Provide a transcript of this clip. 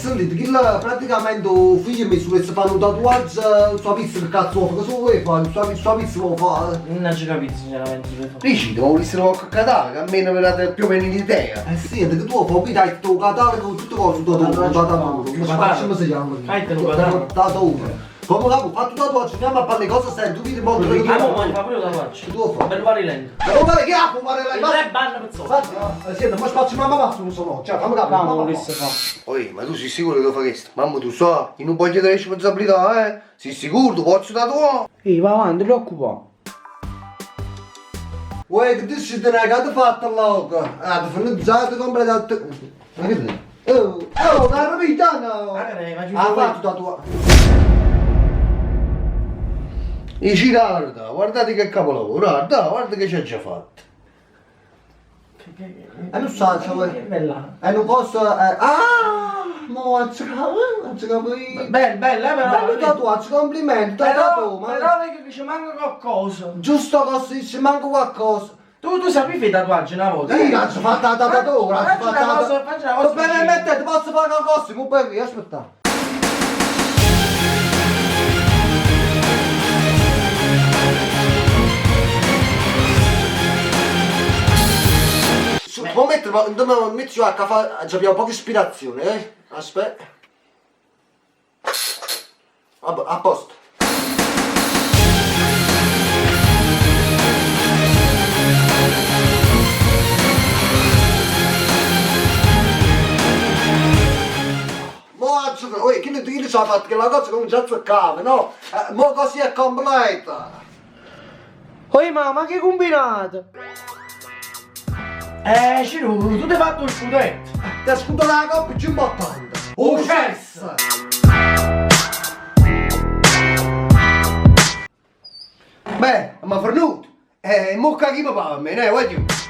Sentite, chillo praticamente 'o figlio mio si vulesse fa nu tatuaggio su'a pizza che cazzo vo fa? Che se 'o vuole fa? Su'a su'a pizza vo fa? Nun aggio capito sinceramente che fa. Dicite, ma vulisse qualche catalogo? Almeno ve date più o meno l'idea. Eh sì, che tu vuoi fare? Dai, 'o catalogo con tutte cose, 'o tatuaggio. Come si chiama? Tatuaggio. Come capo, fatto tatuaggio, andiamo a fare le cose serie, tu vedi mo che Ah, mo voglio fare pure il tatuaggio. Che tu vuoi fare? Bello parilento. Ma non vale che ha fumare la Il re banna per sotto. Senti, ma spazio mamma va su sono, cioè fammi capire. No, mamma non va. volesse fare. Oi, ma tu sei sicuro che lo fai questo? Mamma tu sa, io non voglio dare responsabilità, eh? Sei sicuro, tu posso tatuare? Ehi, va avanti, ti preoccupare. Uè, che tu sei che ti fatto loco? Ah, ti fanno già ti completato. Ma che te? Oh, oh, capitano! Ma che ne, ma ci Ha vuoi? fatto tatuaggio. E Girarda, guardate che capolavoro, guarda, guarda che c'è già fatto. E non so, cioè, Che bella. E non posso. Ah! Mo ho capito. Bello, bello, eh, però. Bello tatuaggio, complimenti, Però, tatuaggio, ma. però vedi che ci manca qualcosa. Giusto così, ci manca qualcosa. Tu sapevi fare i tatuaggi una volta? Sì, ho fatto la tatuatura, ho Facci fatto una la cosa, facci una cosa. Va bene, mettete, posso fare una cosa, mi puoi aspetta. Su, può mettere, ma dobbiamo metterci a caffè, abbiamo poca ispirazione, eh? Aspetta. Vabbè, a posto. Mo oi, chi chi ci ha fatto che la cosa comincia a zuccare, no? Mo così è completa. Oi mamma, che combinato? Ciro, tu ti hai fatto il scudetto. Ti ha scudato la coppa più importante. Oh, cess! Beh, ma fornuto. Mo chi mi paga a me, eh, voglio.